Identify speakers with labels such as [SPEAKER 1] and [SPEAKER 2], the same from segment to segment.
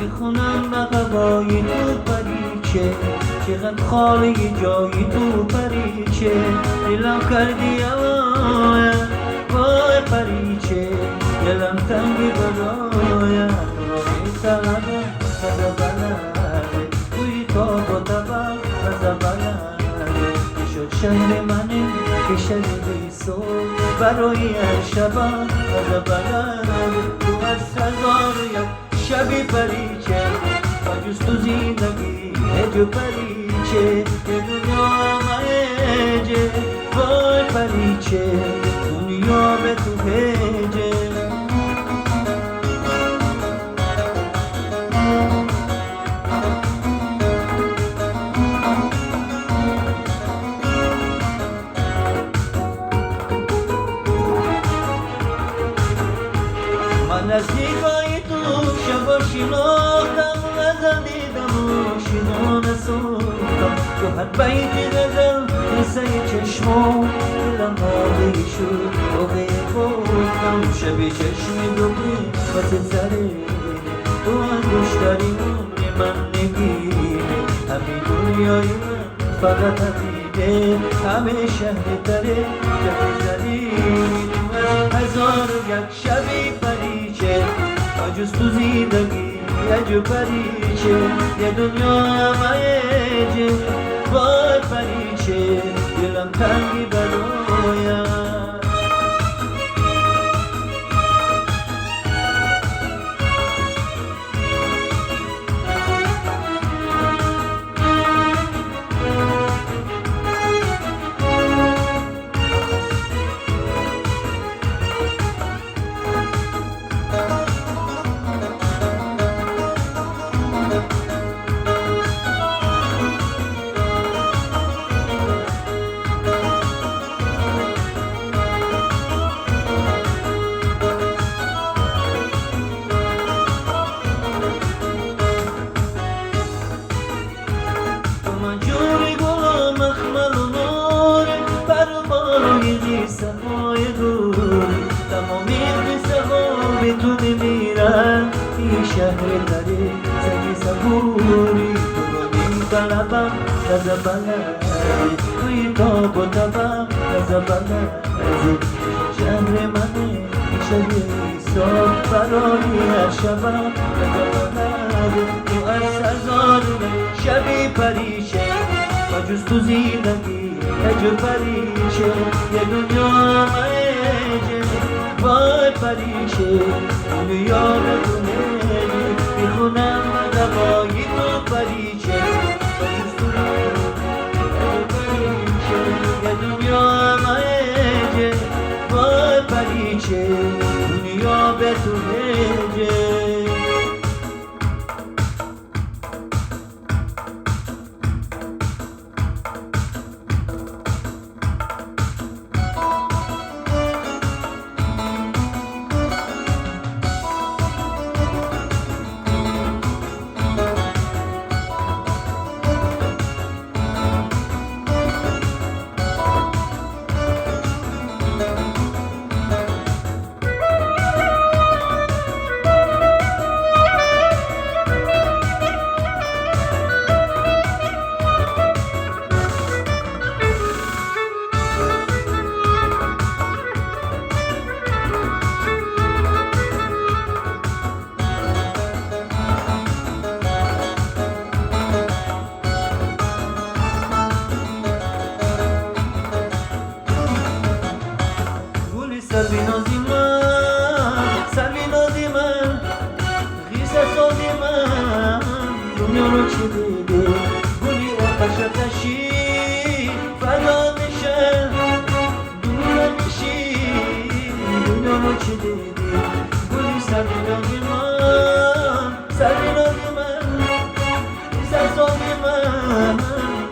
[SPEAKER 1] میخونم بقوای تو پریچه، چقدر خالی جای تو پریچه، دلم کردی هوای وای پریچه، دلم تنگی برای تو رو میطلبم غزا بلده، توی تاب و تبم غزا بلده، که شد شهر منه که شب بیسو برای هر شبم غزا بلده، تو از هزار یک شبی پریچه، با جز تو زندگی هجو پریچه، که دنیا مهجه وای پریچه، دنیا به تو هجه. من از نگاه تو شبا شناختم، غزل دیدم و شنانه سوختم، تو هر بیت غزل قصه چشمام دلم واقعی شد واقعی گفتم، شب چشم دوبی واسه سره تو انگشتری عمر من نگینه، همین دنیای من فقط همینه، همه شهر تره شب زرینه، تو از هزار و یک شبی پریچه، با جز تو زندگی یه پریچه، یه دنیا مهجه وای پریچه، دلم تنگی برایم. من جوری گلم مخمل و نور پر و بالای قصه های دور، تمامی قصه ها به تو نمیرن، این شهر داره سگ صبوری، تو رو میطلبم غزا بلده، توی تاب و تبم غزا بلده، شهر منه شب حساب برای هر شبم غزا بلده، تو از هزار شبی پریچه، با جز تو زندگی هجو پریچه، یه دنیا مهجه وای پریچه، دنیا به تو هجه، میخونم دوای تو پریچه، با جز تو هجو پریچه، یه دنیا مهجه وای پریچه، دنیا به تو هجه. دنیا رو چی دیدی؟ گلی آتش آتشی فدا میشه دور نمیشی دنیا رو چی دیدی؟ گلی سر من سر من سر من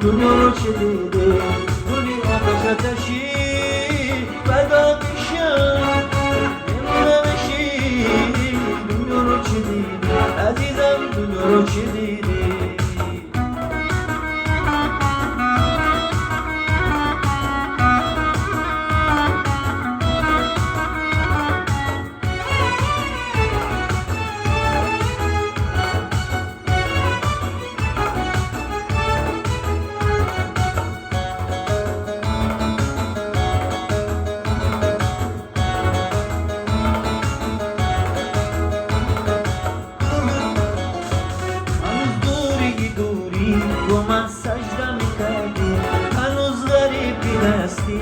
[SPEAKER 1] دنیا رو چی دیدی؟ گلی آتش آتشی فدا میشه نمیشی دنیا رو چی دیدی؟ عزیزم دنیا رو چی دیدی؟ با من سجده میکردی هنوز غریبی هستی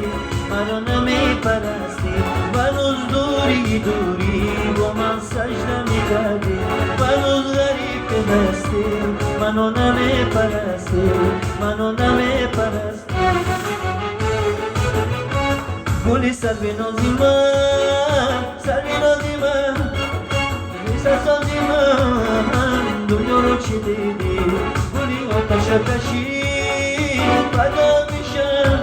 [SPEAKER 1] منو نمیپرستی هنوز دوری دوری با من سجده میکردی هنوز غریبی هستی منو نمیپرستی منو نمیپرستی گلی سر نازی من سر نازی من سر سازی من دنیا رو چی دیدی؟ آتش آتشی فدا میشم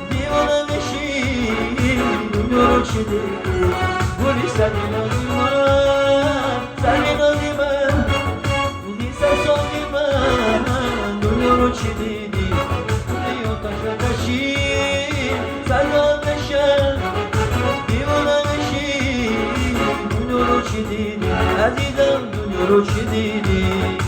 [SPEAKER 1] دیوانه میشی دنیا رو چی دیدی؟ گلی سر نازی من سر نازی من سر سازی من دنیا رو چی دیدی؟ گلی آتش آتشی فدا میشم دیوانه میشی دنیا رو چی دیدی؟ عزیزم دنیا رو چی دیدی؟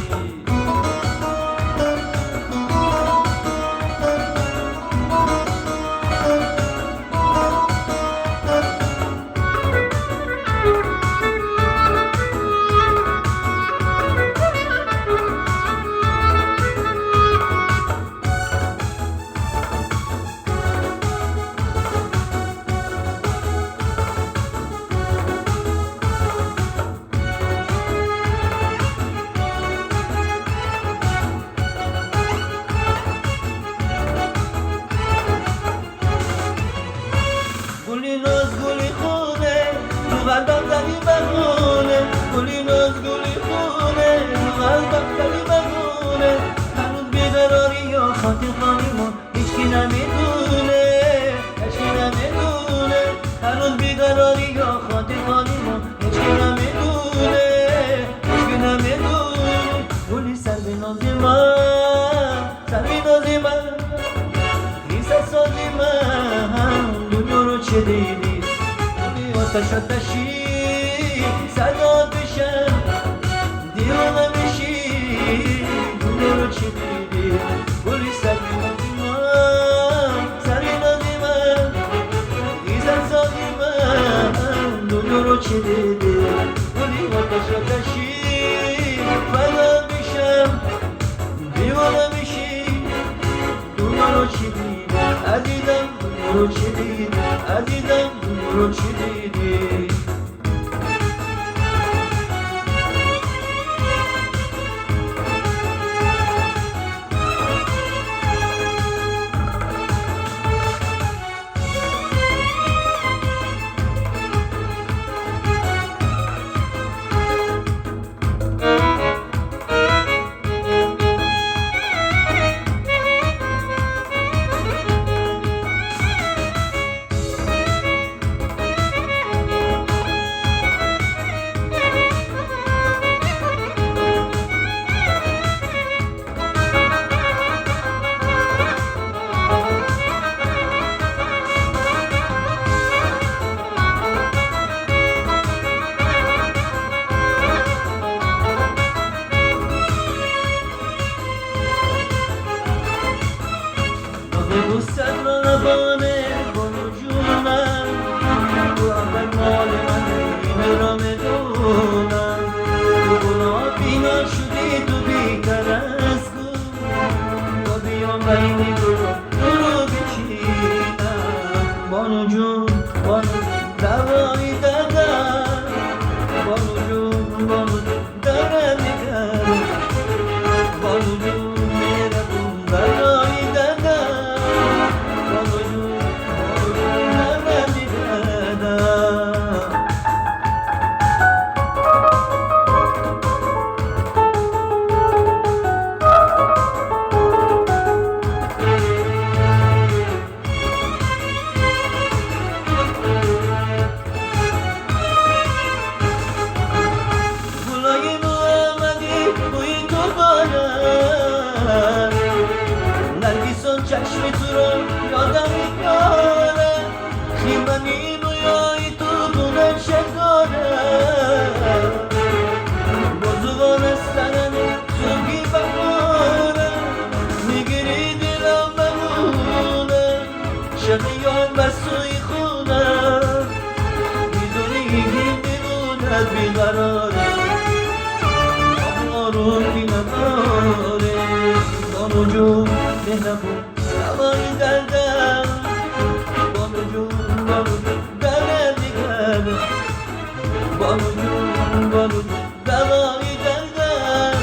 [SPEAKER 1] گلی ناز گلی خونه تو قلبم زدی بهونه گلی ناز گلی خونه تو قلبم زدی بهونه هنوز بیقراری یا خاطر خانیمون هیچکی نمیدونه هیچکی نمیدونه هنوز بیقراری یا خاطر خانیمون هیچکی نمیدونه هیچکی نمیدونه گلی سر به نازی من سر به نازی من سر سازی من چه دیدی؟ گلی آتش آتشی صدا بشم دیوانه میشی دنیا رو چی دیدی؟ گلی سر نازی من سر نازی من سر سازی من دنیا رو چی دیدی؟ گلی آتش آتشی فدا میشم دیوانه میشی دنیا رو چی دیدی؟ عزیزم دنیا رو چی دیدی؟ عزیزم دنیا رو چی دیدی؟ بوسم را لبانه بانو جونم تو اول مال من اینو را میدونم تو گناه بینا شدی تو بیتر از کن تا بیام بین رو بچینم بانو جون بانو دوایی دادم بانو جون بانو جون دارم میگردم مهربون دوای دردم بانو جون بانو جون دردم میگردم بانو جون بانو جون دوای دردم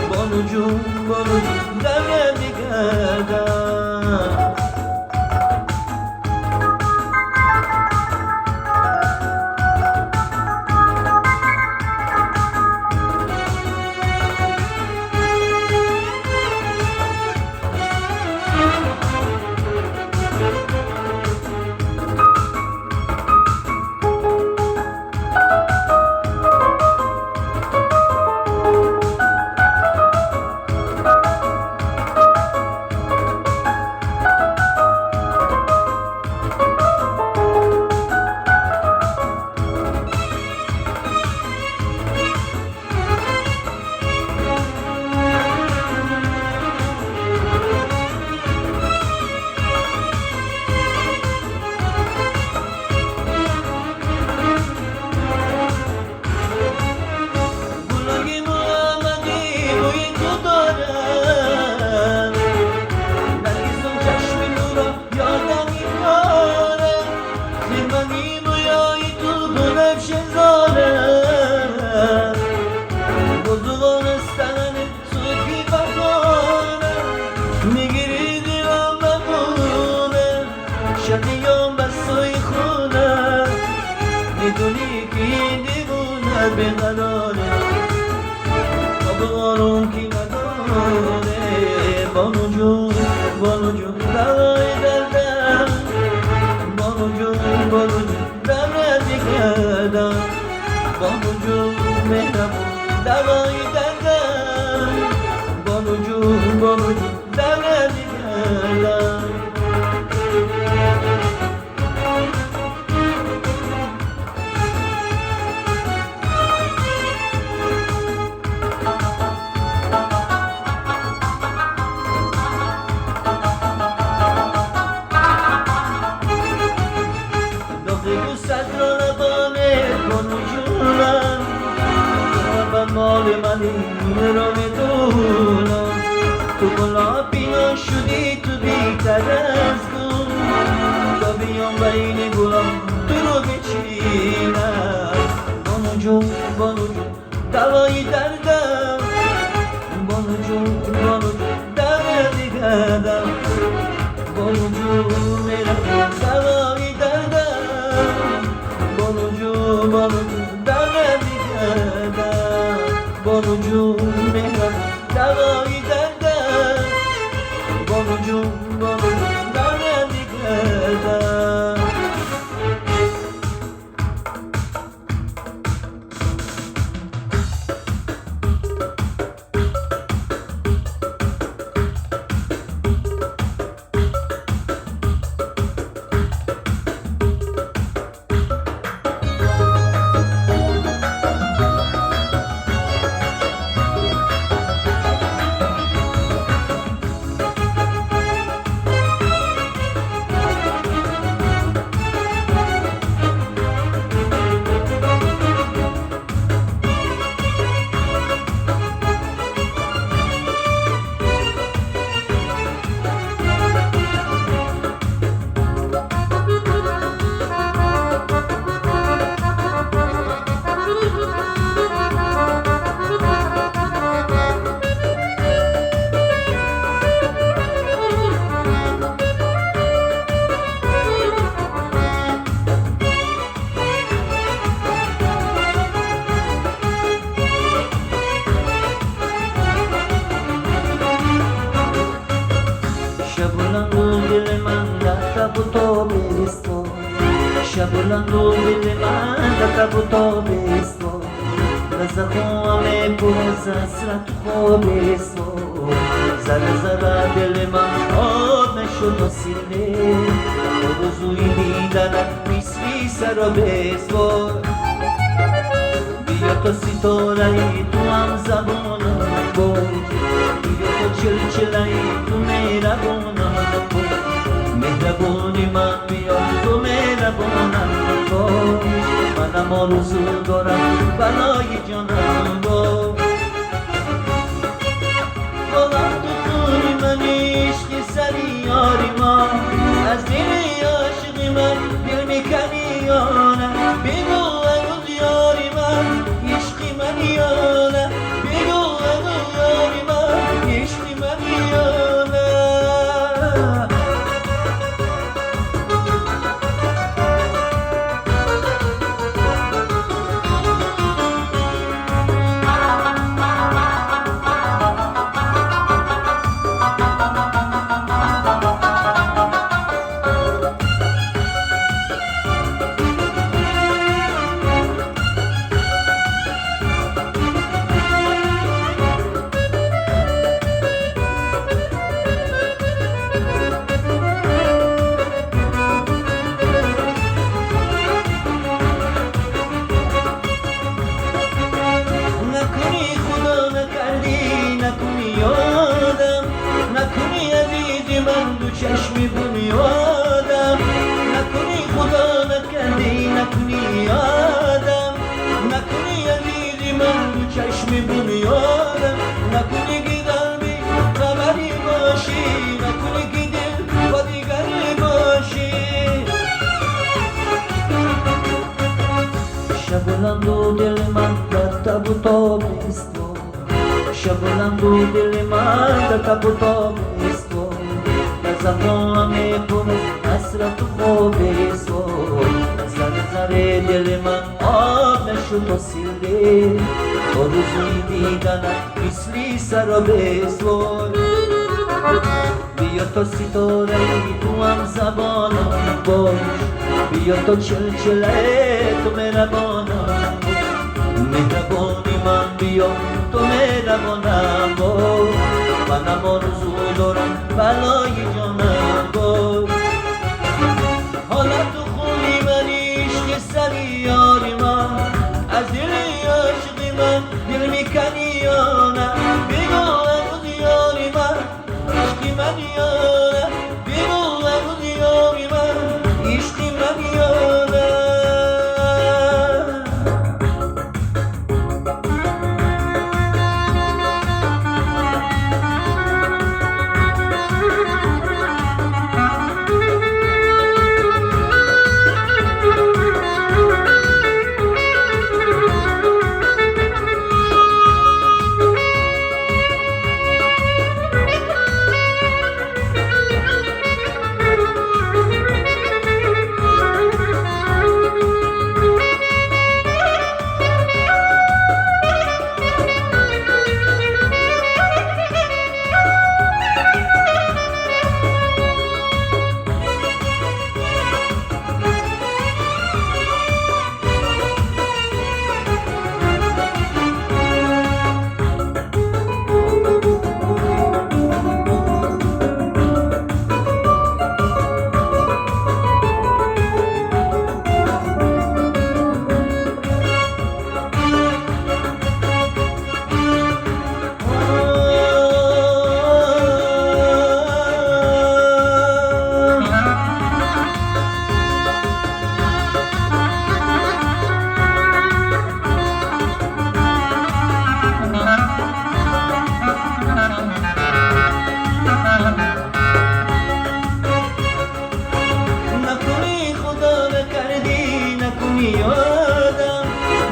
[SPEAKER 1] بانو جون بانو جون دردم میگردم. شقیام بسای خونه میدونی که این دیوونه بیقراره آب آروم کی نداره بانو جون بانو جون دوای دردم بانو جون بانو جون دردم میکردم بانو جون مهربون دوای دردم بانو جون بانو جون دردم میکردم. مال منی رو میدونم تو گلابینا شدی تو بیتر از گل تا بیام بین گلام تو رو بچینم بانو جون بانو جون دوای دردم بانو جون بانو جون درد میگردم بانو جون میرم دوای دردم بانو جون بانو جون درد میگردم بانو جون مهربون دوای دردم بانو جون بانو جون دردم میگردم. شبولندو دل من در تب و تاب است رزقام پر از حسرت خواب است ذره ذره دل من آب نشد و سینه آرزوی دیدنت بیس بیس را بسپار بیا تا ستاره تو هم زبانم باش بیا تا چلچله تو مهربانم باش مهربونی من بیا تو مهربانم باش منم آرزو دارم برای جانم باش. بالا تو خونی منی چشم بنیادم نکنی که قلبی خبری باشی نکنی که دل با دیگری باشی شب بلند و دل من در تب و تاب است شب بلند و دل من در تب و تاب است زبانم پر از حسرت و خواب است ذره ذره دل من آب نشد و سیله آرزوی دیدنت مثل سراب است بیا تا ستاره تو هم زبانم باش بیا تا چلچله تو مهربانم مهربانی من بیا تو مهربانم باش منم آرزو دارم بلای جانم باش حالا تو خونی من عشق سری یاری من از دل عشقی من دل میکنی یا نه بگو امروز یاری من عشقی من یا نه بگو امروز یاری من عشقی من یا نه نکنی خدا نکردی نکنی یادم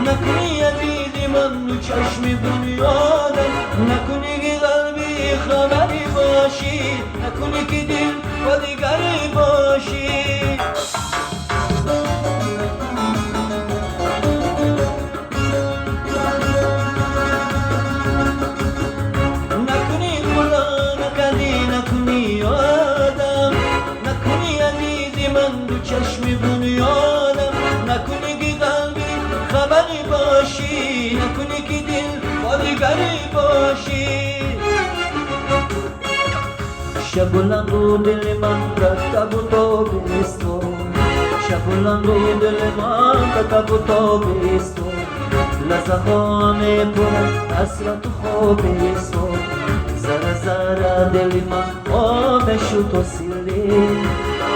[SPEAKER 1] نکنی عزیزی من تو چشم بنیادم نکنی که قلبی خبری باشی نکنی که دل با دیگری باشی نکنی خدا نکردی نکنی یادم نکنی عزیزی من دو چشم بنیادم نکنی که قلبی خبری باشی نکنی که دل با دیگری باشی شب بلند و دل من در تب و تاب است شب بلند و دل من در تب و تاب است لحظه ها پر از حسرت و خواب است ذره ذره دل من آب شد و سیله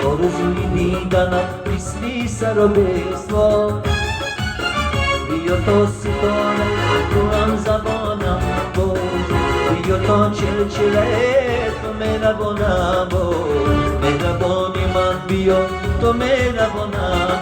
[SPEAKER 1] آرزوی دیدنت مثل سراب است بیا تا ستاره تو هم زبانم باش بیا تا چلچله تو مهربانم باش مهربانی من بیا تو مهربانم.